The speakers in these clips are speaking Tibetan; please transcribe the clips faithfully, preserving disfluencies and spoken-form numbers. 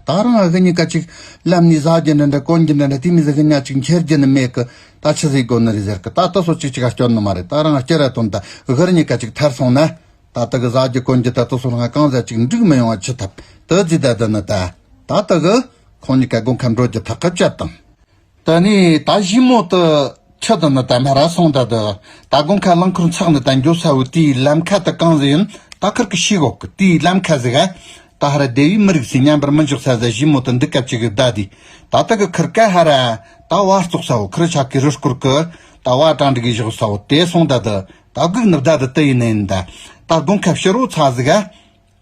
ད་རང་ཨ་གི་གཉིས་ཀ་ཅིག་ལམ་ནས་ཟ་རྒྱུ་འདྲ་འདྲ་གོན་རྒྱུ་འདྲ་འདྲ་དེ་མི་ཟིག་གི་ཉ་ཅིག་འཁྱེར་རྒྱུ་ནི་མེད་གི། ད་ཆི་ཟིག་དགོ་ནི་རེད་ཟེར་གི། ད་ལྟ་སོ་ཅིག་ཅིག་ག་སྐྱོན་ནི་མ་རེད། ད་རང་སྐྱེ་ར་དོན་ད་གི་གཉིས་ཀ་ཅིག་ཐར་སོང་ན། ད་ལྟ་གི་ཟ་རྒྱུ་གོན་རྒྱུ་ད་ལྟ་སོ་རང་གང་ཟ་ཅིག་འགྲིག་མི་ཡོང་བ་ཅི་ཐབས་དུ་ཟིག་ད་དུ་ནི་ད། ད་ལྟ་གི་ཁོང་གཉིས་ཀ་དགོན་ཁ་འགྲོ་རྒྱུ་ཐག་གི་བཅད་དང་། དེ་ནས་ད་ཞི་མོ་དུ་ཁྱོད་དུ་ནི་ད་མ་ར་སོང་ད་དུ། ད་དགོན་ཁ་རླངས་འཁོར་འཚག་ནི་ད་འགྱོ་ས་བོ་དེའི་ལམ་ཁ་དུ་གང་ཟིག་ཡིན་ད་ཁུར་གི་ཤེས་གོ་གི། དེའི་ལམ་ཁ་ཟིག་ག་ད་ཧ་ར་སྡེ་བའི་མི་རིགས་སི་མཉམ་པར་མི་འཇོག་ས་ཟིག་ཞི་མོ་དུ་འདི་སྐབས་ཅིག་གི་བདའ་དེ། ད་ལྟ་གི་ཁུར་ཀ་ཧ་ར་ད་བ་བཙོག་ས་བོ་ཁུར་ཆག་གི་རུ་སྐོར་གི་ད་བ་གྲང་འདྲི་གི་བཞག་ས་བོ་དེ་སོང་ད་དུ། ད་སྒུག་ནི་བདའ་དུ་དུ་ཡིན་ནི་ཡིན་ད། ད་དགོན་ཁ་ཕྱི་རོ་ཚ་ཟིག་ག་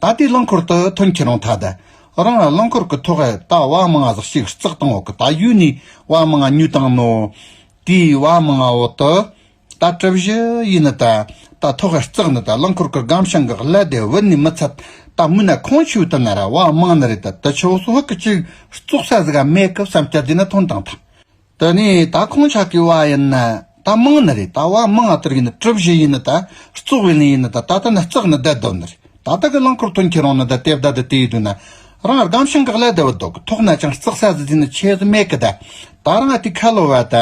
ད་དེ་རླངས་འཁོར་དུ་ཐོན་ཁྱེར་རུང་ཐ་ད། རང་རླངས་འཁོར་གི་ཐོག་ད་བ་མང་ང་ཟིག་ཞིག་བརྩེགས་བཏང་འོག་གི། ད་ཡུལ་ནས་བ་མང་ང་ཉོས་བཏང་ནོ། དེའི་བ་མང་ང་འོག་ཏུ་ད་གྲུ་བཞི་ཡིན་ནི་ད། ད་ཐོག་བརྩེགས་ནི་ད་རླངས་འཁོར་གི་སྒམ་ཤིང་གི་ཀླད་དེ་བུད་ནས་མི་ཚད། ད་མུན་ན་ཁོང་ཆུ་དུ་ན་ར་བ་མང་ནི་རེད། ད་དུ་ཆུ་བོ་སོ་ཧུ་གི་ཅིག་བཙོག་ས་ཟིག་ག་མེད་གི་བསམ་སྐྱ་དེ་ན་ཐོན་བཏང་ཐ། དེ་ནས་ད་ཁོང་ཆག་གི་བ་ཡིན་ན་ད་མང་ནི་རེད། ད་བ་མང་ང་དེར་ཡིན་ན་གྲུ་བཞི་ཡིན་ན་ད་བཙོག་བའི་ནི་ཡིན་ན་ད་ད་ལྟ་ན་བརྩེགས་ནི་བསྡད་དོ་ནི་རེད། ད་ལྟ་གི་རླངས་འཁོར་ཐོན་ཁྱེར་རུང་ནི་ད་དེ་བསྡད་དུ་དེ་ཡི་དུས་ན་རང་སྒམ་ཤིང་གི་ཀླད་དེ་བུད་འདུག་གི། ཐོག་ན་ཅང་བརྩེགས་ས་ཟིག་ཟིན་ནི་ཆེ་ཟིག་མེད་གི་ད། ད་རང་ཨ་དེ་ཁ་ལོ་བ་ད་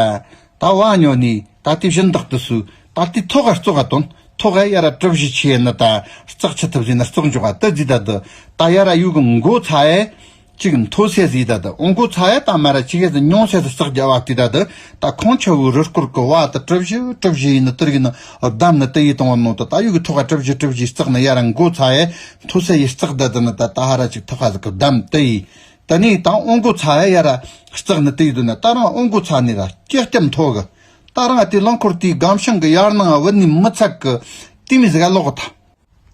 ད་བ་ཉོ་ནི་ད་དེ་བཞིན་བདག་ཏུ་སུ་ད་དེ་ཐོག་ག་བཙོག་ག་དོན། ཐོག་ག་ཡ་ར་གྲུ་བཞི་ཆེ་ནི་ད་བརྩེགས་ཆི་ཐུབ་ཟིན་ན་བཙོག་འཇོག་ག་ད་ཟིག་ད་དུ། ད་ཡ་ར་ཡུ་གི་མགོ་ཚ་ཡ། གཅིག་མཐོ་སའི་ཟིག་ད་དུ་ཨོང་གོ་ཚ་ཡ་ད་མ་ར་ཅིག་ཡ་ཟིག་ཉུང་སའི་ཟིག་བརྩེགས་རྒྱ་བ་དེ་ད་དུ། ད་ཁོང་ཆ་བོའི་རུ་སྐོར་གི་བ་ད་གྲུ་བཞི་གྲུ་བཞི་ཡིན་ནི་དེར་ཡིན་ནི་བསྡམས་ནི་དེ་ཡི་དང་བ་ནོ་ད། ད་ཡུ་གི་ཐོག་ག་གྲུ་བཞི་གྲུ་བཞི་བརྩེགས་ནི་ཡ་ར་མགོ་ཚ་ཡ་མཐོ་སའི་བརྩེགས་ད་དུ་ནི་ད་ད་ཧ་ར་ཅིག་ཐོག་ག་ཟིག་གི་བསྡམས་དེ་ཡི། ད་ནི་ད་ཨོང་གོ་ཚ་ཡ་ཡ་ར་བརྩེགས་ནི་དེ་ཡི་དུ་ན་ད་རང་ཨོང་གོ་ཚ་ནི་ར་སྐྱེ་སྐྱབས་མཐོ་གི། ད་རང་དེ་རླངས་འཁོར་དེའི་སྒམ་ཤིང་གི་ཡར་ནང་བུད་ནི་མི་ཚད་གི་དེ་མི་ཟིག་ག་ལོག་ཐལ།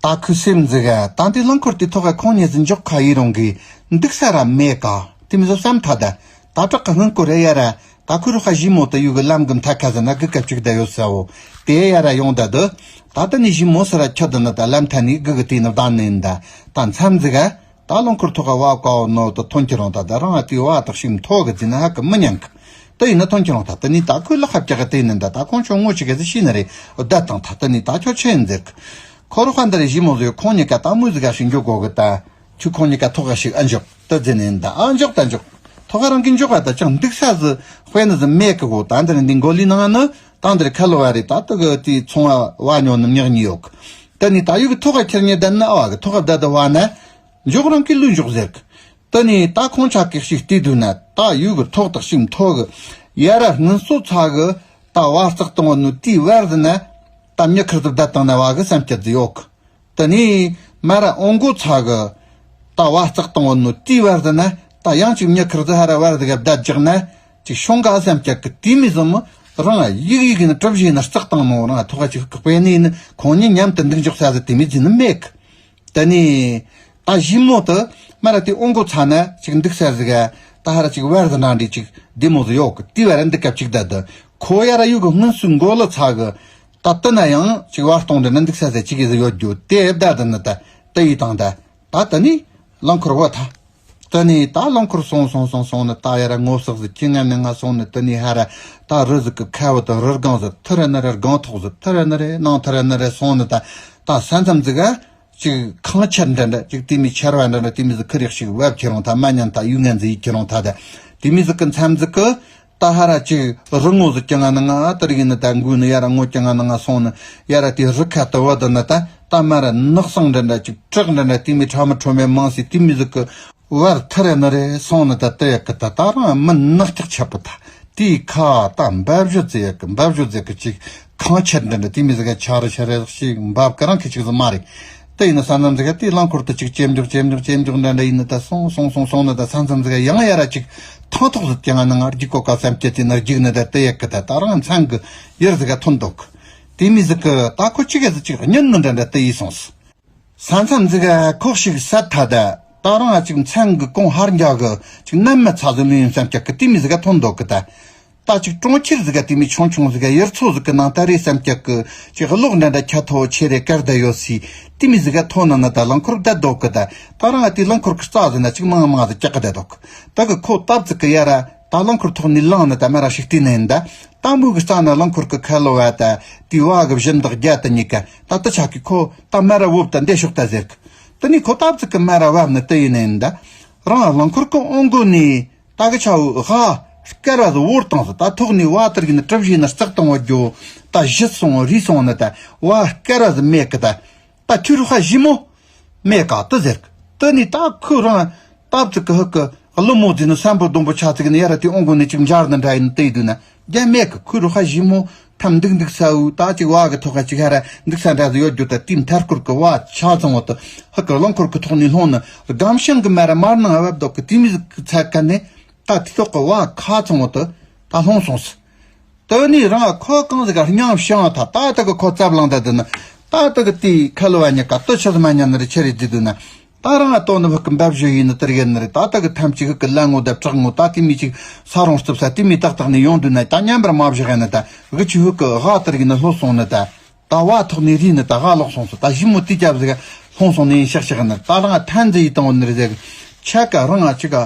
ད་ཁོའི་སེམས་ཟིག་ག་ད་འདི་རླངས་འཁོར་དེ་ཐོག་ག་ཁོང་ཉིད་ཟིག་འཇོག་ཁ་ཡི་རུང་གི་འདུག་ས་ར་མེད་ཀ་དེ་མི་ཟིག་བསམ་ཐ་ད། ད་དྲག་གི་སྔོན་སྐོར་རེ་ཡ་ར་ད་ཁོའི་རུ་ཁ་ཞི་མོ་དུ་ཡུ་གི་ལམ་གི་མཐའ་ཁ་ཟིག་ན་གི་སྐབས་ཅིག་ད་ཡོད་ས་བོ་དེ་ཡ་ར་ཡོང་ད་དུ། ད་ད་ནི་ཞི་མོ་སི་ར་ཁྱོད་དུ་ནི་ད་ལམ་མཐའ་ནི་གི་གི་དེ་ནི་བདག་ནི་ཡིན་ད། ད་མཚམས་ཟིག་ག་ད་རླངས་འཁོར་ཐོག་ག་བ་ཀའོ་ནོ་དུ་ཐོན་ཁྱེར་རུང་ད་ད་རང་ཨ་དེ་བ་དག་ཞིག་མཐོ་གི་ཟིན་ན་ཧ་གི་མི་ཉན་གི། དེ་ཡིན་ན་ཐོན་ཁྱེར་རུང་ད་དེ་ནི་ད་ཁོའི་ལག་ཁ་བཀྱག་གི་དེ་ནི་ད་ད་ཁོང་ཆོ་ངོ་ཅིག་གི་ཟིག་ཤི་ནི་རེད། བདག་དང་ད་དེ་ནི་ད་ཁྱོད་ཆེ་ཡིན་ཟེར་གི། ཁོ་རུ་ཧ་འདི་རེ་ཞི་མོ་ཟིག་ཁོང་གཉིས་ཀ་ད་མུ་ཟིག་ག་ཞིག་འཇོག་གོ་གི་ད། ཁྱོད་ཁོང་གཉིས་ཀ་ཐོག་ག་ཞིག་ཨ་འཇོག་ད་ཟིན་ནི་ད་ཨ་འཇོག་ད་འཇོག་ཐོག་ག་རང་གི་འཇོག་ག་ད་ཅང་འདུག་ས་ཟིག་དཔེ་ནི་ཟིག་མེད་གི་གོ། ད་འདི་རེ་འདི་མགོ་ལི་ནང་ནི་ད་འདི་རེ་ཁ་ལོ་བ་རེད། ད་དུ་གི་དེ་ཚོང་བ་བ་ཉོ་ནི་མྱག་གཉིས་ཡོད་གི། ད་ནི་ད་ཡུ་གི་ཐོག་ག་ཁྱེར་ཉེ་ད་ནི་ཨ་བ་གི་ཐོག་ག་བདའ་ད་བ་ན། འཇོག་རང་གི་ལུས་འཇོག་ཟེར་གི། ད་ནི་ད་ཁོང་ཆ་གི་ཞིག་བལྟས་དུས་ན་ད་ཡུ་གི་ཐོག་དག་ཞིག་མཐོ་གི། ཡ་ར་སྔོན་སོ་ཚ་གི་ད་བ་བརྩེགས་བཏང་བ་ནུ་དེའི་བར་དུ་ན་ད་མྱི་ཁུར་དུ་བདའ་བཏང་ན་བ་གི་བསམ་སྐྱ་དུ་ཡོད་གི། ད་ནི་མ་ར་ཨོང་གོ་ཚ་གི་ད་བ་བརྩེགས་བཏང་བ་ནུ་དེའི་བར་དུ་ན་ད་ཡང་ཅིག་མྱི་ཁུར་དུ་ཧ་ར་བར་དུ་ག་བདའ་རྒྱག་ན་ཅིག་ཤོང་ག་བསམ་སྐྱ་གི་དེ་མི་ཟིན་མོ་རང་ཡིག་ཡིག་ནི་གྲུ་བཞི་ནི་བརྩེགས་བཏང་ནོ་རང་ཐོག་ག་ཅིག་བཀག་པའི་ནི་ནི་ཁོང་གཉིས་མཉམ་དུ་འདུག་འཇོག་ས་ཟིག་དེ་མི་ཟིན་ནི་མེད་གི། ད་ནི། ད་ཞི་མོ་དུ། མ་ར་དེ་ཨོང་གོ་ཚ་ན་ཅིག་འདུག་ས་ཟིག་ག་ད་ཧ་ར་ཅིག་བར་དུ་ནང་འདྲི་ཅིག་བདེ་མོ་ཟིག་ཡོད་གི། དེ་བར་འདི་སྐབས་ཅིག་ད་དུ། ཁོ་ཡ་ར་ཡུ་གི་སྔོན་སུ་མགོ་ལ་ཚ་གི། ད་ལྟ་ན་ཡང་ཅིག་བར་སྟོང་འདྲི་ན་འདུག་ས་ཟིག་ཅིག་གི་ཟིག་ཡོད་རྒྱུ་དེ་ད་དུ་ནི་ད་ད་ཡི་དང་ད། ད་ད་ནི། རླངས་འཁོར་བ་ད། ད་ནི་ད་རླངས་འཁོར་སོང་སོང་སོང་སོང་ནི་ད་ཡ་ར་ངོ་སག་ཟིག་ཁྱི་ང་ནི་ང་སོང་ནི་ད་ནི་ཧ་ར་ད་རི་ཟིག་གི་ཁ་བུ་དང་རི་སྒང་ཟིག་ཐི་ར་ནི་ར་སྒང་ཐོག་ཟིག་ཐི་ར་ནི་རེ་ནང་ཐི་ར་ནི་རེ་སོང་ནི་ད། ད་ས་མཚམས་ཟིག་ག་ཅིག་ཁང་ཆར་འདྲ་འདྲ་ཅིག་དེ་མི་ཆར་བ་འདྲ་འདྲ་དེ་མི་ཟིག་ཁི་རེག་ཞིག་བབ་ཁྱེར་རུང་ད་མ་ཉན་ད་ཡུལ་ངན་ཟིག་ཡིད་ཁྱེར་རུང་ད་ད་དེ་མི་ཟིག་གི་མཚམས་ཟིག་གི་ད་ཧ་ར་ཅིག་རི་ངོ་ཟིག་ཀྱང་ང་ནི་ང་ད་རིག་ནི་ད་འགུལ་ནི་ཡ་ར་ངོ་ཀྱང་ང་ནི་ང་སོང་ནི་ཡ་ར་དེ་རི་ཁ་ད་བ་ད་ནི་ད་ད་མ་ར་ནགས་སང་འདྲ་འདྲ་ཅིག་བྲག་འདྲ་འདྲ་དེ་མི་ཁྲ་མི་ཁྲོ་མེ་མང་སི་དེ་མི་ཟིག་གི་བར་ཐི་རེ་ནི་རེ་སོང་ནི་ད་དེ་ཡ་གི་ད་ད་རང་མི་ནག་ཀྱག་ཆད་པོ་ད་དེའི་ཁ་ད་འབབ་བཞོ་ཙེ་ཡ་གི་འབབ་བཞོ་ཙེ་གི་ཅིག་ཁང་ཆེན་འདྲ་འདྲ་དེ་མི་ཟིག་ག་ཆ་རེ་ཆ་རེ་ཞིག་འབབ་གི་རང་གི་ཅིག་ཟིག་མ་རེད། དེ་ཡིན་ན་ས་མཚམས་ཟིག་ག་དེ་རླངས་འཁོར་དུ་ཅིག་ཇེ་མགྱོགས་ཇེ་མགྱོགས་ཇེ་མགྱོགས་འདྲ་འདྲ་ཡིན་ནི་ད་སོང་སོང་སོང་སོང་ནི་ད་ས་མཚམས་ཟིག་ག་ཡང་ཡ་ར་ཅིག་ཐང་ཐོག་ཟིག་ཀྱང་ང་ནི་ང་རྒྱུག་གོ་ཀ་བསམ་སྐྱེ་དེ་ན་རྒྱུག་ནི་ད་དེ་ཡ་གི་ད་ད་རང་མཚན་གི་ཡུལ་ཟིག་ག་ཐོན་འདུག་དེ་མི་ཟིག་གི་ད་ཁོ་ཅི་ག་ཟིག་ཅིག་གཉིད་ནི་འདྲ་འདྲ་དེ་ཡིན་སོང་། ས་མཚམས་འཛི་ག་ཁོག་ཞིག་སད་ཐ་ད། ད་རང་ཨ་ཅིག་མཚན་གི་གོང་ཧར་འཇག་གི་ཅིག་ནམ་མ་ཚ་ཟི་མི་ཡིན་བསམ་སྐྱག་གི་དེ་མི་ཟི་ག་ཐོན་འདུག་གི་ད། ད་ཅིག་གྲོང་ཁྱེར་ཟི་ག་དེ་མི་ཆུང་ཆུང་ཟི་ག་ཡུལ་ཚོ་ཟི་གི་ནང་ད་རེད་བསམ་སྐྱག་གི་ཅིག་གློག་འདྲ་འདྲ་ཁྱ་ཐོ་ཆེ་རེ་དཀར་ད་ཡོད་སི་དེ་མི་ཟི་ག་ཐོན་ན་ན་ད་རླངས་འཁོར་བསྡད་འདུག་གི་ད། ད་རང་ཨ་དེ་རླངས་འཁོར་གི་རྩ་ཟི་ན་ཅིག་མང་མང་ཟི་སྐྱག་གི་བསྡད་འདུག་ད་གི་ཁོ་སྟབས་ཟི་གི་ཡ་ར་ད་རླངས་འཁོར་ཐོག་ནས་ལངས་ན་ད་མ་ར་ཞིག་བལྟས་ན་ཡིན་ད། ད་མུ་གི་རྩ་ན་རླངས་འཁོར་གི་ཁ་ལོ་བ་ད་དེ་བ་གི་བཞིན་དག་རྒྱ་ད་གཉིས་ཀ་ད་ད་ཆ་གི་ཁོ་ད་མ་ར་བུབ་ད་འདེ་ཤོག་ད་ཟེར་གི། ད་ནི་ཁོ་སྟབས་ཟི་གི་མ་ར་བབ་ན་ད་ཡིན་ན་ཡིན་ད། རང་རླངས་འཁོར་གི་ཨོང་གོ་ནས་ད་གི་ཆའོ་ཧ་སྐར་བ་ཟི་བོར་བཏང་ཟི། ད་ཐོག་ནས་བ་དར་གི་ནི་གྲུ་བཞི་ནི་རྩག་བཏང་བ་རྒྱོ། ད་བཞི་སོང་རི་སོང་ནི་ད་བ་སྐར་བ་ཟི་མེད་གི་ད། ད་ཁྱོད་རུ་ཧ་ཞི་མོ་མེད་ག་དི་ཟེར་གི། དི་ནི་ད་ཁོས་རང་སྟབས་ཙི་གི་ཧི་གི་གླུ་མོ་ཟི་ནི་སམ་པོ་སྡོང་པོ་ཆ་ཙི་གི་ནི་ཡ་ར་དེ་ཨོང་གོ་ནས་ཅིག་འབྱར་ནི་འདྲ་ཡིན་ནི་དི་ཡི་དུ་ན། རྒྱ་མེད་གི། ཁོས་རུ་ཧ་ཞི་མོ་ཐམ་འདུག་འདུག་ས་འུ། ད་ཅིག་བ་གི་ཐོག་ཁ་ཅིག་ཧ་ར་འདུག་ས་འདྲ་ཟི་ཡོད་རྒྱུ། ད་དེའི་མཐའ་སྐོར་གི་བ་ཆ་ཚང་བ་དུ་ཧ་གི་རླངས་འཁོར་གི་ཐོག་ནས་ལྷུང་ནི་སྒམ་ཤིང་གི་མ་ར་མར་ནང་བབ་དོག་གི་དེ་མི་ཟིག་གི་ཚད་ཀ་ནས་ད་དེ་ཐོག་གི་བ་ཁ་ཚང་བ་དུ་ད་ལྷུང་སོང་སི། དེ་ནས་རང་ཁོ་གང་ཟིག་ག་སྙིང་བཤང་ཐ་ད་ད་གི་ཁོ་རྩབ་ལང་ད་དི་ནི། ད་ད་གི་དེའི་ཁ་ལོ་བ་ཉི་ཀ་དི་ཆི་ཟི་མ་ཉན་ནི་རེ་ཆི་རེ་ཟི་དུ་ན། ད་རང་ལྟོ་ནི་བུ་གི་འབབ་ཞོ་ཡིན་ནི་དེར་ཡིན་ནི་རེད། ད་ལྟ་གི་ཐམས་ཅད་ཧུ་གི་ལ་ངོ་དེ་བྲག་ངོ་ད་དེ་མི་ཅིག་ས་རོང་རྩིབ་ས་དེ་མི་ཏག་ཏག་ནས་ཡོང་དུས་ན་ད་མཉམ་པར་མ་བཞག་ཡ་ནི་ད་གི་ཆུ་ཧུ་གི་ཧ་དེར་ཡིན་ནི་ལྷོད་སོང་ནི་ད། ད་བ་ཐོག་ནས་རིལ་ནི་ད་ཧ་ལོག་སོང་སོ། ད་ཞི་མོ་དེ་རྒྱབ་ཟིག་ལྷུང་སོང་ནི་ཡིན་ཤག་ཤག་ནི་ད་རང་ཐན་ཟི་ཡི་བཏང་བ་ནི་རེད་ཟེར་གི། ཆ་ཀ་རང་ང་ཅི་ག་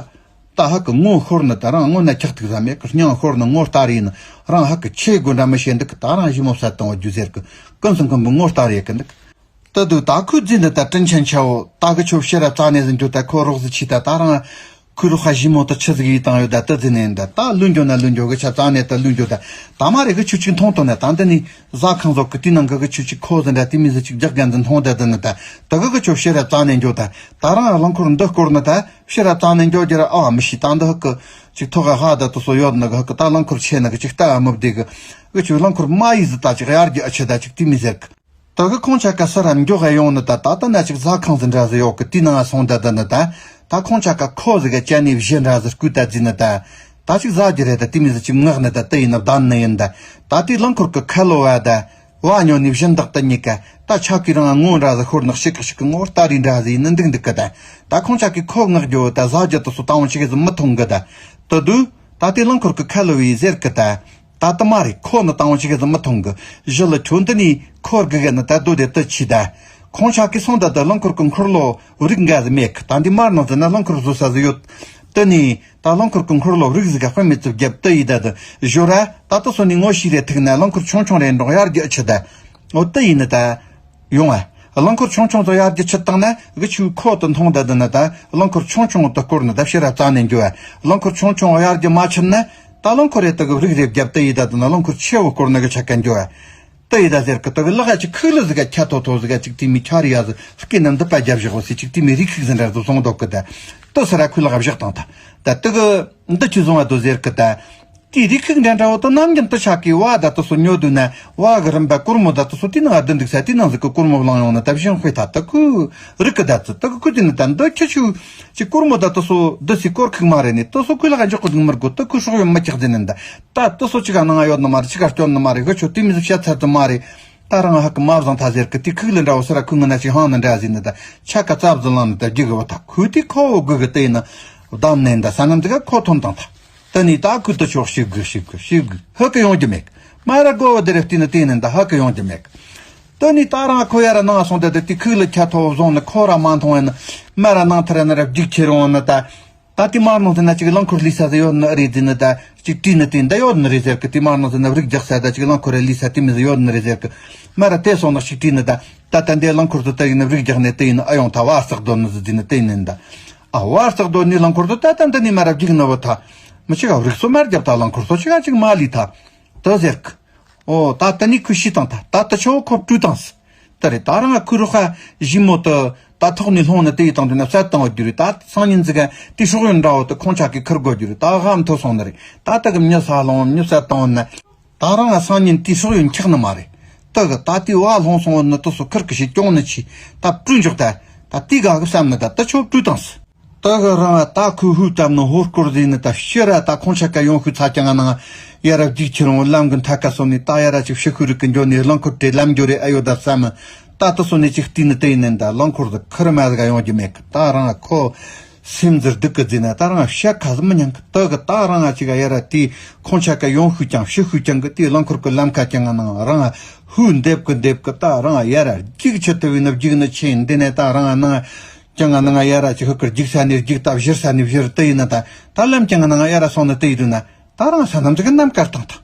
ད་ཧ་གི་ངོ་ཤོར་ནི་ད་རང་སྔོན་ན་ཁྱག་ཐིག་ཟ་མེད་གི། སྙིང་ཤོར་ནི་ངོ་ལྟ་རེ་ཡིན་ནི་རང་ཧ་གི་ཆེ་དགོས་འདྲ་མི་ཤེས་འདུག་གི། ད་རང་ཞི་མོ་བསད་བཏང་བ་རྒྱུ་ཟེར་གི། ཀུན་སུ་མཁན་པོ་ངོ་ལྟ་རེ་གི་འདུག། ད་དུ་ད་ཁོས་རྫི་ནི་ད་དྲིན་ཆེན་ཆའོ། ད་གི་ཆོ་ཕྱི་ར་རྩ་ནས་ཟིན་རྒྱུ་ད་ཁོ་རོགས་ཟི་ཆི་ད་ད་རང་ཁོས་རོགས་ཁ་ཞི་མོ་ད་ཆི་ཟིག་ཡིས་བཏང་ཡོད་ད་ད་རྫི་ནས་ད་ད་ལུན་རྒྱུ་ན་ལུན་རྒྱུ་གི་ཆ་རྩ་ནས་ད་ལུན་རྒྱུ་ད་ད་མ་རེ་གི་ཆུ་ཅིག་མཐོང་དོ་ན་ད་འདི་ནི་ཟ་ཁང་ཟོག་གི་དེའི་ནང་གི་གི་ཆུ་ཅིག་ཁོ་ཟིན་ད་དེ་མི་ཟི་ཅིག་རྒྱག་གན་ཟིན་མཐོང་ད་ད་ནི་ད་ད་གི་གི་ཆོ་ཕྱི་ར་རྩ་ནས་རྒྱུ་ད་ད་རང་རླངས་འཁོར་འདི་སྐོར་ནི་ད་ཕྱི་ར་རྩ་ནས་རྒྱུ་རྒྱུ་ར་ཨ་མི་ཤི་ད་འདི་ཧ་གི་ཅིག་ཐོག་ག་ཧ་ད་དུ་སོ་ཡོད་ནི་གི་ཧ་གི་ད་རླངས་འཁོར་ཆེ་ནི་གི་ཅིག་ལྟ་ཨ་མི་བདེ་གི་གི་ཆུ་རླངས་འཁོར་མ་ཡིས་ཟི་ད་ཅིག་ཡར་རྒྱུ་ཨ་ཆི་ད་ཅིག་དེ་མི་ཟེར་གི། ད་གི་ཁོང་ཆ་ཀ་ས་ར་མགྱོགས་ཡོང་ནི་ད་ད་ད་ན་ཅིག་ཟ་ཁང་ཟི་འདྲ་ཟི་ཡོད་གི་དེའི་ནང་སོང་ད་ད་ནི་ད་ད་ཁོང་ཆ་ཀ་ཁོ་ཟི་ག་ཅ་ནི་བཞི་འདྲ་ཟི་སྐུ་ད་རྫི་ནི་ད་ད་ཅིག་ཟ་རྒྱུ་རེད་ད་དེ་མི་ཟི་ཅིག་ངག་ནི་ད་ད་ཡིན་ན་བདམ་ནི་ཡིན་ད། ད་དེའི་རླངས་འཁོར་གི་ཁ་ལོ་བ་ད་བ་ཉོ་ནི་བཞིན་བདག་ད་གཉིས་ཀ་ད་ཆ་གི་རང་ངོ་འདྲ་ཟི་ཤོར་ནག་ཤིག་ཤིག་ངོ་ལྟ་རི་འདྲ་ཟི་ཡིན་ནི་འདུག་འདུག་གི་ད། ད་ཁོང་ཆ་གི་ཁོ་ངག་རྒྱུ་ད་ཟ་རྒྱུ་ད་སོ་ད་འོང་ཅིག་གི་ཟི་མི་མཐོང་གི་ད། ད་དུ་ད་དེའི་རླངས་འཁོར་གི་ཁ་ལོ་བའི་ཟེར་གི་ད། ད་ལྟ་མ་རེད། ཁོ་ནི་དང་བོ་ཅིག་གི་ཟི་མི་མཐོང་གི། ཞི་ལི་ཁྱོད་འདི་ནས་ཁོར་གི་གི་ནི་ད་སྡོད་དེ་ཏི་ཆི་ད། ཁོང་ཆ་གི་སོང་ད་ད་རླངས་འཁོར་གི་འཁོར་ལོ་རིག་འགའ་ཟི་མེད་གི། ད་འདི་མར་ནང་ཟི་ན་རླངས་འཁོར་བཟོ་ས་ཟི་ཡོད། དི་ནི་ད་རླངས་འཁོར་གི་འཁོར་ལོ་རིག་ཟི་ག་དཔེ་མི་ཚུབ་རྒྱབ་ཏི་ཡི་ད་ད་ཞོ་ར་ད་ཏི་སོ་ནི་ངོ་ཤི་རེ་ཐིག་ན་རླངས་འཁོར་ཆུང་ཆུང་རེ་འགྲོག་ཡར་རྒྱུ་ཆི་ད། འོ་ཏི་ཡི་ནི་ད། ཡོང་ཨ། རླངས་འཁོར་ཆུང་ཆུང་དུ་ཡར་རྒྱུ་ཆུ་བཏང་ན་གི་ཆུ་ཁོ་དུ་མཐོང་ད་དི་ནི་ད་རླངས་འཁོར་ཆུང་ཆུང་དུ་སྐོར་ནི་ད་ཕྱི་ར་རྩ་ནས་འགྱོ་ཨ། རླངས་འཁོར་ཆུང་ཆུང་ཡར་རྒྱུ་མ་ཆུ་ན་ད་རླངས་འཁོར་རེ་དུ་གི་རིག་རེ་བརྒྱབ་ཏི་ཡི་ད་དི་ནི་རླངས་འཁོར་ཆེ་བོ་སྐོར་ནི་གི་ཆ་ཀ་འགྱོ་ཨ། ཏི་ཡི་ད་ཟེར་གི་དུ་གི་ལག་ཨ་ཅི་ཁུག་ལི་ཟི་ག་ཁྱ་ཐོ་ཐོ་ཟི་ག་ཅིག་ཏི་མི་ཁྱ་རི་ཡ་ཟི་སྐེ་ནམ་འདི་པ་རྒྱབ་བཞག་གོ་སི་ཅིག་ཏི་མི་རིག་ཁུག་ཟི་འདྲ་ཟི་སོང་འདོག་གི་ད། ཏི་སི་ར་ཁུག་ལག་བཞག་བཏང་ད། ད་དི་གི་འདི་ཆུ་བཟུང་བ་དུ་ཟེར་གི་ད། དེའི་རིགས་ཤིག་འདྲ་འདྲ་བོ་དུ་ནམ་རྒྱུན་དུ་ཆག་གི་བ་ད་དུ་སུ་ཉོ་དུ་ན་བ་གི་རིམ་པ་གོར་མོ་ད་དུ་སུ་དེ་ནང་བསྡུ་འདུག་ས་དེ་ནང་ཟིག་གི་གོར་མོ་བླངས་ཡོང་ན་ད་བཞིན་དཔེ་ཐ་དུ་ཁུ་རིག་གི་ད་ཙི་དུ་གི་ཁུ་དེ་ནི་ད་འདི་ཁྱི་ཆུ་ཅི་གོར་མོ་ད་དུ་སུ་འདི་སི་གོར་ཁུག་མ་རེད་ནི་དུ་སུ་ཁུ་ལ་ག་འཇོག་གི་འདུག་མི་དགོ་དུ་ཁུ་སྲོག་ཡོད་མི་ཁྱག་ཟིན་ནི་ད་ད་དུ་སུ་ཅི་ག་ནང་ཡོད་ནི་མ་རེད། ཅི་ག་སྐྱོན་ནི་མ་རེད། གི་ཆུ་དེ་མི་ཟིག་བཤད་ཚར་དུ་མ་རེད། ད་རང་ཧ་གི་མ་བཟང་ཐ་ཟེར་གི་དེ་ཁུག་ལ་འདྲ་བོ་སི་ར་ཁུ་ང་ན་ཅི་ཧང་ནི་འདྲ་ཟིན་ནི་ད་ཆ་ག་ཙབ་ཟི་ལང་ནི་ད་རྒྱུ་གི་བ་ད་ཁུ་དེ་ཁོ་བོ་དགོས་གི་དེ་ཡིན་ན་བདམ་ནས་ད་ས་ནམ་དེ་ག་ཁོ་ཐོན་དང་ད། ད་ནི་ད་ཁུ་ད་ཆོག་ཤིག་གི་ཤིག་གི་ཤིག་གི་ཧ་གི་ཡོང་རྒྱུ་མེད། མ་ར་གོ་བ་དེ་རེ་བལྟས་ན་དེ་ནི་ད་ཧ་གི་ཡོང་རྒྱུ་མེད། ད་ནི་ད་རང་ཁོ་ཡ་ར་ནང་སོང་དེ་དེ་དེ་ཁུག་ལ་ཁྱ་ཐོ་བཟུང་ནི་ཁོ་ར་མ་མཐོང་བ་ནི་མ་ར་ནང་ཐ་ར་ནི་ར་རྒྱུག་ཁྱེར་འོང་ནི་ད། ད་དེ་མར་ནང་ཟི་ན་ཅིག་རླངས་འཁོར་ལུས་ས་ཟི་ཡོད་ནི་ཨ་རེད་ཟི་ནི་ད་ཅིག་བྲིས་ནི་དེ་འདི་ཡོད་ནི་རེད་ཟེར་གི། དེ་མར་ནང་ཟི་ན་རིག་རྒྱག་ས་ད་ཅིག་རླངས་འཁོར་ར་ལུས་ས་དེ་མི་ཟི་ཡོད་ནི་རེད་ཟེར་གི། མ་ར་དེ་སོང་ནི་ཅིག་བྲིས་ནི་ད་ད་ད་འདི་རླངས་འཁོར་དུ་ད་ཡིན་ནི་རིག་རྒྱག་ནི་དེ་ཡིན་ནི་ཨ་ཡོང་ད་བ་རྩག་རྡོ་ནི་ཟི་ཟི་ནི་དེ་ཡིན་ནི་ད། ཨ་བར་སག་རྡོ་ནི་རླངས་འཁོར་དུ་ད་ད་འདི་ནི་མ་རབས་རྒྱུག་ནི་བུ་ཐ། མི་ཅིག་ཨ་རིག་སོ་མར་རྒྱབ་ད་རླངས་འཁོར་སོ་ཅིག་ཨ་ཅིག་མ་ལི་ཐ། ད་ཟེར་གི། ཨོ་ད་ད་ནི་ཁུ་ཤི་དང་ཐ་ད་ད་ཆོ་ཁོ་བཀྲུ་དང་སི། ད་རེ་ད་རང་ཁུ་རུ་ཁ་ཞི་མོ་དུ་ད་ཐོག་ནི་ལྷོང་ནི་དེ་ཡི་དང་དུ་ན་བསད་དང་བ་རྒྱུ་རེ་ད་སང་ཉིན་ཟིག་ག་དེ་སྲོག་ཡོན་འདྲ་བོ་དུ་ཁོང་ཆ་གི་ཁུར་དགོ་རྒྱུ་རེ་ད་ཧ་མཐོ་སོང་ནི་རེ་ད་ད་གི་མྱི་ས་ལོང་མྱི་བསད་དང་བ་ན། ད་རང་ང་སང་ཉིན་དེའི་སྲོག་ཡོན་འཁྱག་ནི་མ་རེད། ད་གི་ད་དེའི་བ་ལྷུང་སོང་བ་ནི་དུ་སོ་ཁུར་གི་ཞིག་གྱོང་ནི་ཆི་ད་བཀྲུ་འཇོག་ད། ད་དེ་ག་གི་བསམ་ནི་ད་ད་ཆོ་བཀྲུ་དང་སི། ད་གི་རང་ང་ད་ཁུ་ཧུ་བཏབ་ནི་ཧོར་སྐོར་ཟིན་ནི་ད་ཤི་ར་ད་ཁོང་ཆ་ཀ་ཡོང་ཤུ་ཚ་ཀྱང་ང་ནང་ཡ་ར་རྒྱུག་ཁྱེར་འོང་ལམ་གི་མཐའ་ཀ་སོ་ནི་ད་ཡ་ར་ཅིག་ཤི་ཁུ་རིག་གི་འགྱོ་ནི་རླངས་འཁོར་དེ་ལམ་འགྱོ་རེ་ཨ་ཡོད་ད་བསམ། ད་དུ་སོ་ནི་ཅིག་བལྟས་ནི་དེ་ཡིན་ནི་ད་རླངས་འཁོར་ཟི་ཁུར་མ་ཟི་ག་ཡོང་རྒྱུ་མེད་གི། ད་རང་ང་ཁོ། སེམས་ཟིར་སྡུག་གི་རྫི་ན་ད་རང་བཤད་ཁ་ཟི་མི་ཉན་གི། ད་གི་ད་རང་ང་ཅིག་ག་ཡ་ར་དེ་ཁོང་ཆ་ཀ་ཡོང་ཤུ་ཀྱང་ཤི་ཤུ་ཀྱང་གི་དེ་རླངས་འཁོར་གི་ལམ་ཁ་ཀྱང་ང་ནང་རང་ང་ཧུ་འདེབས་གི་འདེབས་གི། ད་རང་ང་ཡ་ར་རྒྱུག་ཆི་ཐུ་བི་ནི་རྒྱུག་ནི་ཆེ་འདི་ནས་ད་རང་ང་ནང་ཀྱང་ང་ནང་ཡ་ར་ཅིག་ཧུ་ཀི་རྒྱུག་ས་ནི་རྒྱུག་ད་བཞིར་ས་ནི་བཞིར་དེ་ཡིན་ན་ད་ད་ལམ་ཀྱང་ང་ནང་ཡ་ར་སོང་ནི་དེ་ཡི་དུ་ན་ད་རང་ས་ནམ་ཅིག་གི་ནམ་དཀར་བཏང་ཐང་།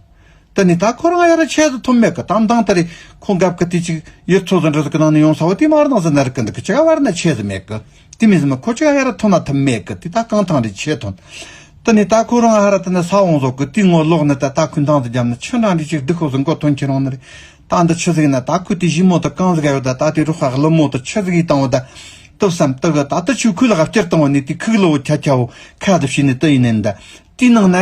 དེ་ནས་ད་ཁོ་རང་ཡར་ཆས་ཟིག་ཐོན་མེད་གི། དམ་དང་དེ་རེད། ཁོ་འགབ་གི་དེ་ཅིག་ཡུལ་ཚོ་ཟིག་འདྲ་ཟིག་གི་ནང་ནས་ཡོང་ས་བོ་དེ་མར་ནང་ཟིག་ན་རིག་གི་འདུག་གི། ཅི་ག་བར་ན་ཆས་ཟིག་མེད་གི། དེ་མི་ཟིག་མི་ཁོ་ཅི་ག་ཡར་ཐོན་ན་ཐུབ་མེད་གི། དེ་ད་གང་ཐང་རེད་ཆས་ཐོན། དེ་ནས་ད་ཁོ་རང་ཧ་ར་དེ་ན་ས་བོང་ཟོག་གི་དེ་ངོ་ལོག་ནས་ད་ད་ཁོའི་འདང་ཟིག་བརྒྱབ་ནས་ཆི་འདྲ་འདྲ་ཅིག་སྡུག་ཁོ་ཟིག་མགོ་ཐོན་ཁྱེར་འོང་ནི་རེད། ད་འདི་ཆི་ཟིག་ན། ད་ཁོས་དེ་ཞི་མོ་དེ་གང་ཟིག་ག་ཡོད། ད་ད་དེ་རུ་ཁ་ཀླུ་མོ་དེ་ཆི་ཟིག་ཡིས་བཏང་བ་ད། དུ་བསམ་དུ་གི་ད་དུ་ཆུ་ཁོའི་ལག་བསྐྱུར་བཏང་བ་ནས་དེ་ཁུག་ལོ་ཁྱ་ཁྱ་བོ་ཁ་དུ་བྱས་ནས་དུ་ཡིན་ནན་ད། དེའི་ནང་ན་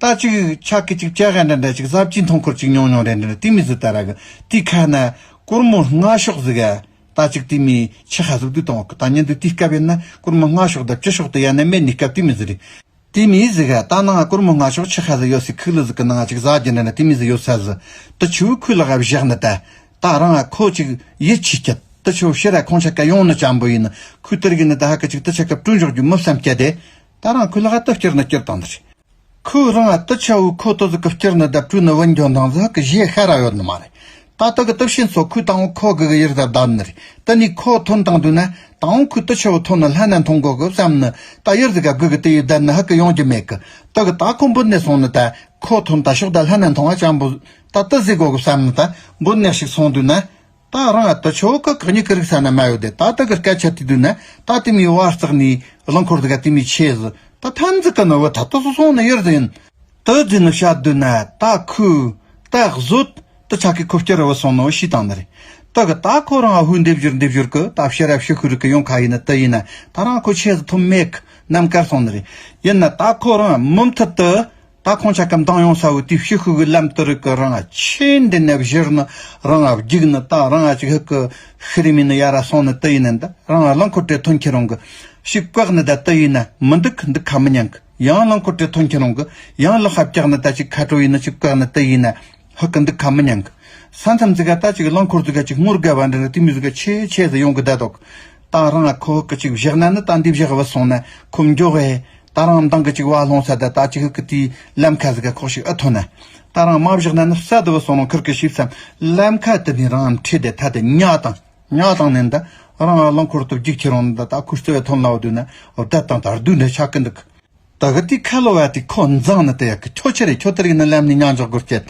ད་ཅིག་ཆ་གི་ཅིག་བྱ་ག་འདྲ་འདྲ་ཅིག་ཟབ་ཅིག་མཐོང་འཁོར་ཅིག་ཉུང་ཉུང་རེ་འདྲ་དེ་མི་ཟིག་ད་ར་གི། དེའི་ཁ་ན་སྒོར་མོ་ལྔ་ཤོག་ཟིག་ག་ད་ཅིག་དེ་མི་ཆི་ཁ་ཟིག་བསྡུས་བཏང་བ་གི། ད་ཉིན་དུ་དེའི་སྐབས་ཡིན་ན་སྒོར་མོ་ལྔ་ཤོག་ད་བཅུ་ཤོག་ད་ཡ་ན་མེད་ནི་སྐབས་དེ་མི་ཟིག་རེད། དེ་མི་ཟིག་ག་ད་ནང་སྒོར་མོ་ལྔ་ཤོག་ཆི་ཁ་ཟིག་ཡོད་སི་ཁུག་ལི་ཟིག་གི་ནང་ཅིག་ཟ་རྒྱུ་འདྲ་ན་དེ་མི་ཟིག་ཡོད་ས་ཟིག་དུ་ཆུ་ཁོའི་ལག་བཞག་ནི་ད། ད་རང་ཁོ་ཅིག་ཡིད་ཆེས་ཀྱི་དུ་ཆུ་ཕྱིར་ར་ཁོང་ཆ་ཀ་ཡོང་ནི་ཅམ་པོ་ཡིན་ནི། ཁོའི་དེར་གི་ནི་ད་ཧ་གི་ཅིག་དུ་ཆ་ཀ་བྲུན་འཇོག་རྒྱུ་མི་བསམ་སྐྱ་དེ། ད་རང་ཁོའི་ལག་དུ་བསྐྱུར་ནི་བསྐྱུར་བཏང་ནི་རེད། ཁོས་རང་ང་དུ་ཆ་བོའི་ཁོ་དུ་ཟིག་གི་བསྐྱུར་ནི་ད་བྲུས་ནི་བུན་འཇོག་འདང་ཟིག་གི་གཞས་ཤ་ར་ཡོད་ནི་མ་རེད། ད་ལྟ་གི་དུ་ཤིན་སོ་ཁོས་དང་བོ་ཁོ་གི་གི་ཡུར་ཟ་བདམས་ནི་རེད། དེ་ནས་ཁོ་ཐོན་བཏང་དུས་ན་དང་བོ་ཁོས་དུ་ཆ་བོ་ཐོན་ནི་ལྷན་ན་མཐོང་གོ་གི་བསམ་ནི། ད་ཡུར་ཟིག་ག་དགོས་གི་དེ་ཡི་བསྡད་ནི་ཧ་གི་ཡོང་རྒྱུ་མེད་གི། དེ་གི་ད་ཁོ་འབུད་ནས་སོང་ནི་ད། ཁོ་ཐོན་ད་ཤོག་ད་ལྷན་ན་མཐོང་བ་ཅམ་པོ་ད་དུ་ཟིག་གོ་གི་བསམ་ནི་ད། འབུད་ནས་ཞིག་སོང་དུས་ན། ད་རང་ང་དུ་ཆོ་གི་གི་ཉི་ཁི་རིག་ས་ན་མ་ཡོད་དེ། ད་དུ་གི་སྐད་ཆ་དེ་དུས་ན་ད་དེ་མི་བར་བརྩེགས་ནི་རླངས་འཁོར་དུ་ག་དེ་མི་ཆེ་ཟི། ད་ཐམ་ཟི་གི་ནི་བུ་ད་དུ་སོ་སོང་ནི་ཡུར་ཟི་ཡིན། དུ་ཟི་ནི་བཤད་དུས་ན་ད་ཁོས་ད་བཟོད་དུ་ཆ་གི་ཁོ་བསྐྱུར་བུ་སོང་ནོ་ཤི་བཏང་ནི་རེད། དུ་གི་ད་ཁོ་རང་ཧུ་འདེབས་བཞུར་འདེབས་བཞུར་གི་ད་ཕྱི་ར་ཕྱི་ཁུ་རིག་གི་ཡོང་ཁ་ཡིན་ན་དུ་ཡིན་ན། ད་རང་ཁོ་ཆེ་ཟི་ཐུམ་མེད་གི་ནམ་དཀར་སོང་ནི་རེད། ཡིན་ན་ད་ཁོ་རང་མུ་མཐུད་དུ། ད་ཁོང་ཆ་ཀ་མདང་ཡོང་ས་བོ་དེ་ཕྱི་ཤུག་གི་ལམ་དུ་རིག་གི། རང་ང་ཆེ་འདི་ནས་བཞུར་ནི། རང་ང་རྒྱུག་ནི། ད་རང་ང་ཅིག་ཧུག་གི་ཤི་རི་མི་ནི་ཡ་ར་སོང་ནི་དུ་ཡིན་ནི་ད། རང་ང་རླངས་འཁོར་དེ་ཐོན་ཁྱེར་རུང་གི་ཞིག་བཀག་ནི་ད་དུ་ཡིན་ན་མི་འདུག་འདུག་ཁ་མི་ཉན་གི། ཡང་རླངས་འཁོར་དེ་ཐོན་ཁྱེར་རུང་གི་ཡང་ལག་ཁ་བཀྱག་ནི་ད་ཅིག་ཁ་དྲོ་ཡིན་ནི་ཅིག་བཀག་ནི་དུ་ཡིན་ན་ཧུག་གི་འདུག་ཁ་མི་ཉན་གི། ས་མཚམས་ཟིག་ག་ད་ཅིག་རླངས་འཁོར་ཟིག་ག་ཅིག་སྔོ་དགའ་བ་འདྲ་ན་དེ་མི་ཟིག་ག་ཆེ་ཆེ་ཟིག་ཡོང་གི་ད་དོག་ད་རང་ང་ཁོ་ཧུག་གི་ཅིག་བཞག་ན་ནི་ད་འདི་བཞག་བུ་སོང་ན་ཁོ་མགྱོགས་ཨེ། ད་རང་མདང་གི་ཅིག་བ་ལྷུང་ས་ད་ད་ཅིག་ཧུ་གི་དེའི་ལམ་ཁ་ཟིག་ག་ཁོག་ཞིག་ཨ་ཐོན་ན། ད་རང་མ་བཞག་ན་ནི་ས་དུ་བུ་སོང་ནོ་ཁིར་གི་ཤིབ་སམ། ལམ་ཁ་དེ་ནི་རང་ཁྲིད་དེ་ཐ་དེ་ཉག་དང་ཉག་དང་ནན་ད། རང་རླངས་འཁོར་དུ་རྒྱུག་ཁྱེར་རུང་ད་ད་ཁུ་སྟོད་ཐོན་ལའོ་དུས་ན་འོ་ད་དང་ད་རྡུལ་འདྲ་ཆགས་ཀི་འདུག་ད་གི་དེ་ཁ་ལོ་བ་དེ་ཁོ་འཛང་ནི་དེ་ཡ་གི་ཁྱོ་ཆེ་རེ་ཁྱོ་དེ་རིག་ནི་ལམ་ནི་ཉག་འཇོག་དགོས་སྐྱེད།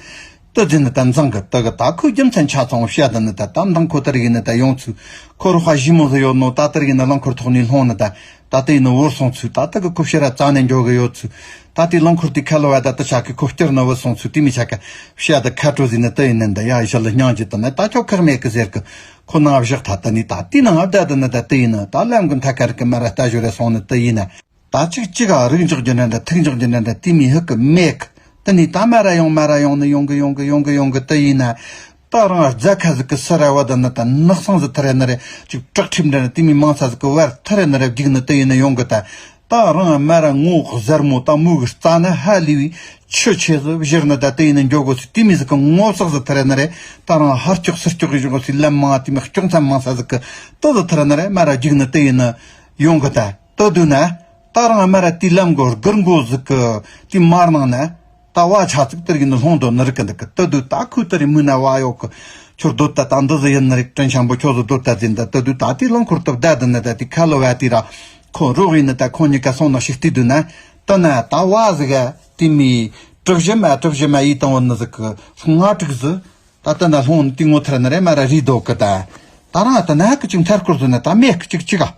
ཏི་ཛི་ནི་ད་འཛང་གི་ཏི་གི་ད་ཁོའི་རྒྱུ་མཚན་ཆ་ཚང་བཤད་ད་ནི་ད་ད་མདང་ཁོ་ཏི་རིག་ནི་ད་ཡོང་ཚུལ། ཁོ་རུ་ཧ་ཞི་མོ་ཟི་ཡོད་ནོ་ད་ཏི་རིག་ནི་རླངས་འཁོར་ཐོག་ནས་ལྷུང་ནི་ད། ད་ཏི་ཡིན་ནི་བོར་སོང་ཚུལ། ད་ཏི་གི་ཁོ་ཕྱིར་ར་རྩ་ནས་འགྱོ་གི་ཡོད་ཚུལ། ད་ཏི་རླངས་འཁོར་དེ་ཁ་ལོ་བ་ད་ཏི་ཆ་གི་ཁོ་བསྐྱུར་ནི་བུད་སོང་ཚུལ་དེ་མི་ཆ་ག་བཤད་ད་ཁ་དྲོ་ཟི་ནི་ཏི་ཡིན་ནི་ད་ཡ་ཡི་ཞི་ལི་སྙིང་རྗེ་ད་ནི་ད་ཁྱོ་ཁག་མེད་གི་ཟེར་གི། ཁོ་ནང་བཞག་ཐ་ད་ནི་ད་ཏི་ནང་བདའ་ད་ནི་ད་ཏི་ཡིན་ནི་ད་ལམ་གི་མཐའ་ཁར་གི་མ་ར་ལྟ་ཞོར་ར་སོང་ནི་ཏི་ཡིན་ན། ད་ཅིག་ཅིག་ག་རིག་འཇོག་རྒྱུ་འདྲ་འདྲ་ཐུག་འཇོག་རྒྱུ་འདྲ་འདྲ་དེ་མི་ཧུག་གི་མེད་གི། དེ་ནས་ད་མ་ར་ཡོང་མ་ར་ཡོང་ནི་ཡོང་གི་ཡོང་གི་ཡོང་གི་ཡོང་གི་དེ་ཡིན་ན། ད་རང་རྫ་ཁ་ཟིག་གི་སི་ར་བ་ད་ནི་ད་ནག་སང་ཟིག་ཐི་རེ་ནི་རེ་ཅིག་བྲག་ཁྲིམས་འདྲ་ནི་དེ་མི་མང་ས་ཟིག་གི་བར་ཐི་རེ་ནི་རེ་བརྒྱུག་ནི་དེ་ཡིན་ན་ཡོང་གི་ད། ད་རང་མ་ར་ངོ་གཟར་མོ་ད་མུ་གི་རྩ་ནི་ཧ་ལི་བའི་ཆུ་ཆེ་ཟིག་བཞུར་ནི་ད་དེ་ཡིན་ན་འགྱོ་དགོས་སི་དེ་མི་ཟིག་གི་ངོ་བསགས་ཟིག་ཐི་རེ་ནི་རེ། ད་རང་ཧར་ལྕོག་སིར་ལྕོག་གི་བཞུགས་སི་ལམ་མང་དེ་མི་ལྕོག་མཚམས་མང་ས་ཟིག་གི་ཏོ་ཟིག་ཐི་རེ་ནི་རེ་མ་ར་བརྒྱུག་ནི་དེ་ཡིན་ན་ཡོང་གི་ད། ད་དུས་ན། ད་རང་མ་ར་དེའི་ལམ་གོ་སྒུར་མགོ་ཟིག་གི་དེའི་མར་ནང་ན། ད་བ་ཆ་ཚིག་དེར་གི་ནི་ལྷུང་དོ་ནི་རིག་གི་འདུག་གི། ད་དུས་ད་ཁོས་དེ་རི་མུན་ན་བ་ཡོག་གི། ཁྱོད་སྡོད་ད་ད་འདི་ཟི་ཡིན་ནི་རིག་དྲིན་ཆེན་པོ་ཁྱོད་ཟི་སྡོད་ད་ཟིན་ད། ད་དུས་ད་དེའི་རླངས་འཁོར་སྟབས་བདའ་དི་ནི་ད་དེའི་ཁ་ལོ་བ་དེ་ར་ཁོ་རོགས་ཡིན་ནི་ད་ཁོ་གཉིས་ཀ་སོང་ནོ་ཞིག་བལྟས་དུས་ན། ད་ན་ད་བ་ཟིག་ག་དེ་མི་གྲུ་བཞི་མ་གྲུ་བཞི་མ་ཡིས་བཏང་བ་ནི་ཟིག་གི་ལྔ་དྲུག་ཟི། ད་ལྟ་ན་ལྷུང་ནི་དེ་ངོ་ཐར་ནི་རེ་མ་ར་རི་རྡོ་གི་ད། ད་རང་ད་ན་ཧ་གི་ཅིག་མཐར་སྐོར་ཟི་ན་ད་མེད་གི་ཅིག་ཅིག་ག།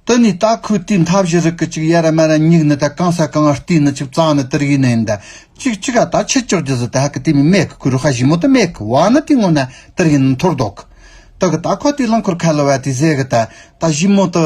དེ་ནས་ད་ཁོས་དེའི་མཐའ་བཞི་རིག་གི་ཅིག་ཡ་ར་མ་ར་སྙིགས་ནི་ད་གང་ས་གང་བལྟས་ནི་ཅིག་བཙལ་ནི་དེར་ཡིན་ནི་ཡིན་ད། ཅིག་ཅིག་ག་ད་ཆེ་ལྕོག་རྒྱུ་ཟི་ད་ཧ་གི་དེ་མི་མེད་གི། ཁོའི་རུ་ཧ་ཞི་མོ་དེ་མེད་གི། བ་ནི་དེ་ངོ་ན་དེར་ཡིན་ནི་འཐོར་འདུག་གི། ད་གི་ད་ཁོ་དེའི་རླངས་འཁོར་ཁ་ལོ་བ་དེ་ཟེ་གི་ད། ད་ཞི་མོ་དེ་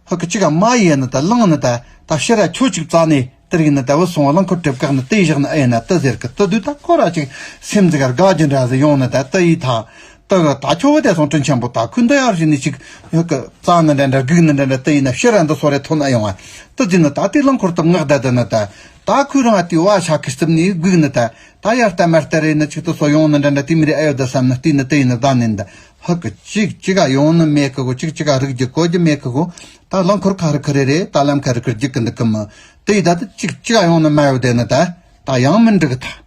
ཧ་གི་ཅིག་ག་མ་ཡེ་ནི་ད་ལངས་ནི་ད། ད་ཕྱིར་ར་ཁྱོད་ཅིག་བཙལ་ནི། དེར་ཡིན་ན་ད་བུད་སོང་བ་རླངས་འཁོར་གྲིབ་བཀག་ནི་དེ་བཞག་ན་ཨེ་ན་དེ་ཟེར་གི། དེ་དུས་ད་ཁོ་ར་ཅིག་སེམས་ཟིག་ག་དགའ་རྒྱུ་འདྲ་ཟིག་ཡོང་ནི་ད་དེ་ཡི་ཐ། དེ་གི་ད་ཁྱོད་བུ་དེ་སོང་དྲིན་ཆེན་པོ་ད་ཁོས་འདི་ཡར་ཞིག་ནི་ཅིག་ཡོད་གི་བཙལ་ནི་འདྲ་འདྲ་སྒུག་ནི་འདྲ་འདྲ་དེ་ཡིན་ན་ཕྱིར་ར་འདི་སོ་རེ་ཐོན་ཨེ་ཡོང་བ། དེ་དུས་ནི་ད་དེའི་རླངས་འཁོར་དེ་ངག་ད་དེ་ནི་ད། ད་ཁོས་རང་ཨ་དེའི་བ་ཆ་གི་སྟབས་ནི་སྒུག་ནི་ད། ད་ཡར་ལྟ་མར་ལྟ་རེ་ནི་ཅིག་དེ་སོ་ཡོང་ནི་འདྲ་འདྲ་དེ་མི་རེ་ཨེ་ཡོད་ད་བསམ་ནི་བལྟས་ནི་དེ་ཡིན་ནི་ད་ནི་ད། ཧ་གི་ཅིག་ཅིག་ག་ཡོང་ནི་མེད་གི་གོ། ཅིག་ཅིག་ག་རིག་རྒྱུ་གོ་རྒྱུ་མེད་གི་གོ། ད་རླངས་འཁོར་ཁ་རི་ཁ་རེ་རེ་ད་ལམ་ཁ་རི་ཁར་རྒྱུག་གི་འདུག་གི་མི། དེ་ཡི་ད་དེ་ཅིག་ཅིག་ག་ཡོང་ནི་མ་ཡོད་དེ་ནི་ད། ད་ཡང་མི་འགྲིག་གི་ད།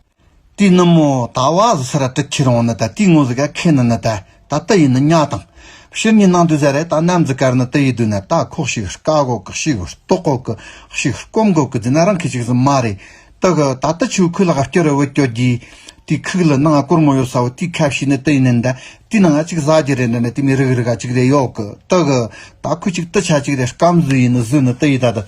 དེའི་ནུབ་མོ་ད་བ་ཟི་སི་ར་དྲུད་ཁྱེར་འོང་ནི་ད། དེའི་ངོ་ཟིག་ག་ཁེ་ནི་ནི་ད། ད་དེ་ཡིན་ནི་ཉག་དང་། ཕྱིར་ཉིན་ནང་དུ་ཟེར་རེ་ད་ནམ་ཟིག་གར་ནི་དེ་ཡི་དུས་ན་ད་ཁོག་ཞིག་དཀའ་གོ་གི། ཞིག་ལྟོགས་གོ་གི། ཞིག་སྐོམ་གོ་གི་ཟེར་ན་རང་ཁི་ཅིག་ཟིག་མ་རེད། ད་གི་ད་ལྟ་ཆུ་ཁུ་ལ་སྐྱོར་བུ་སྐྱོར་གྱི་དེ་ཁུག་ལ་ནང་སྐོར་མོ་ཡོད་ས་བོ་དེ་ཁ་ཕྱེ་ནི་དེ་ཡིན་ནི་འདྲ། དེ་ནང་ཅིག་ཟ་རྒྱུ་རེད་འདྲ་ནི་དེ་མི་རིག་རིག་ག་ཅིག་རེད་ཡོད་གི། ད་གི་ད་ཁུ་ཅིག་ཏི་ཆ་ཅིག་རེད། སྐམ་བཟོས་ཡིན་ནི་བཟོས་ནི་དེ་ཡིན་ད་ད།